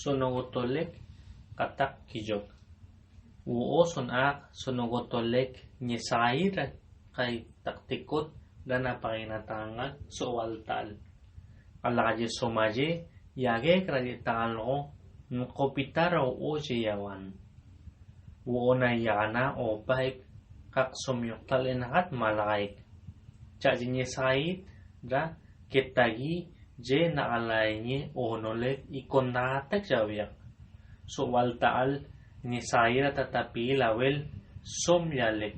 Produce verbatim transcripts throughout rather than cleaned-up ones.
Sonogotolec qataq quiyoc. Huo'o son'aaq sonogotolec ñesaxaii ra qaitaqtecot ra napaxaguenataxanaxac so'ualta'al. Alaxaye somaye yaguec ra yetaxalxo nqopita ra huo'o ye yahuan. Huo'o na iyaxana oopaic qaq som yoqtalenaxat malaxaic. Cha'aye ñesaxaiit ra quetagui ye naxalaiñe oonolec iconnaatac yawiaq. So'ualta'al ñesaxaiit ra tatapii lawel som yalec.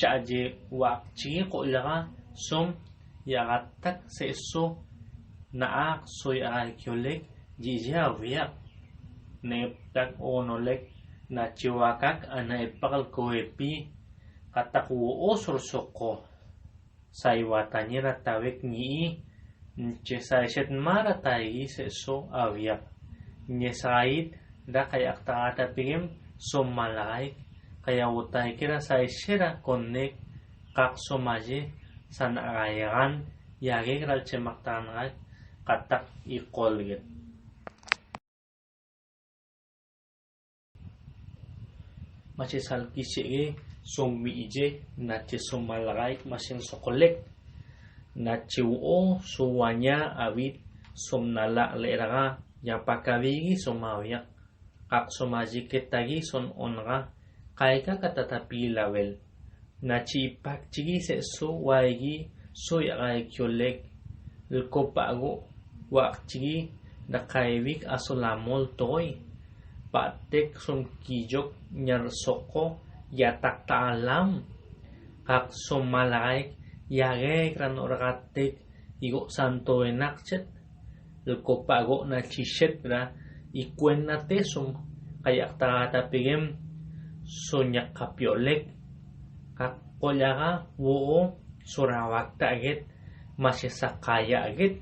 Cha'aye hua'aqchigui qo'llaxa som yaxatac se'eso na'aaq soyaxaic yolec yi'iye awiaq. Ne'eptac oonolec nache huacac ana epaql coepi qataq huo'o sor soqo. Saihuatañe ra tauec ñi'i nche saishet ma ra taigui se'eso awiaq. Ñesaxaiit ra qayaqtaxatapeguem som malaxaic, qayauotaique ra saishet ra conec qaq somaye sanaxaixan yaguec ra lchemaqtaxanaxaic qataq iqolguet. Mache salquichegue som wi'iye nache som malaxaic mashe nsoqolec. Nache huo'o sohuaña awit som nala' le'eraxa yapacabigui som awiaq. Qaq somaye quetagui son'onaxa qaica ca tatapii lawel. Nache ipacchigui se'eso huaigui soyaxaic yolec. Lcopa'ago' hua'aqchigui ra qaivic asolamol toi. Pa'atec som quiyoc ñar soqo yataqta'alam. Qaq som malaxaic yaguec ra noraxatec igo' santoenaqchet. Lcopa'ago' nache ishet ra icuenate som qayaqtaxatapeguem soña qapiolec. Qaq qo'llaxa huo'o sorahuacta'aguet mashe saqayaguet.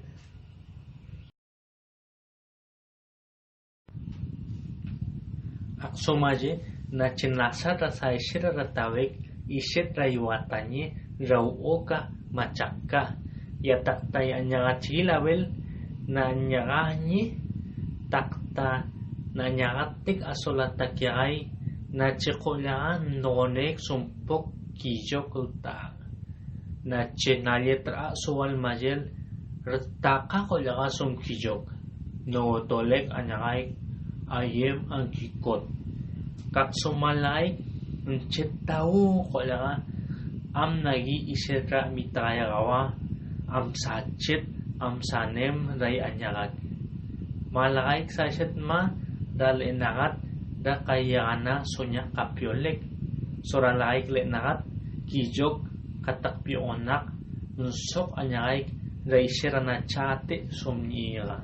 Qaq somaye nache nashat ra saishet ra tauec ishet ra ihuatañe ra huo'o ca machaca. Yataqtaiañaxachigui lawel nañaxañi taqta nañaxatec asolatac yaxai. Nache qo'llaxa ndoxoneec som poc quiyoc lta'a. Nache nalletra'a sohual mayel rtaqa qo'llaxa som quiyoc. Nogotolec añaxaic aiem anquicot. Qaq som malaxaic nche tau qo'llaxa am nagui ishet ra mitaxaiaxaua am sachet am sanem ra i'añaxac. Malaxaic saishet ma ra le'enaxat ra qaiyaxana soña qapiolec. Soralaxaic le'enaxat quiyoc qataq pio'onaq nsoq añaxaic ra ishet ra nachate' som ñi'ixa.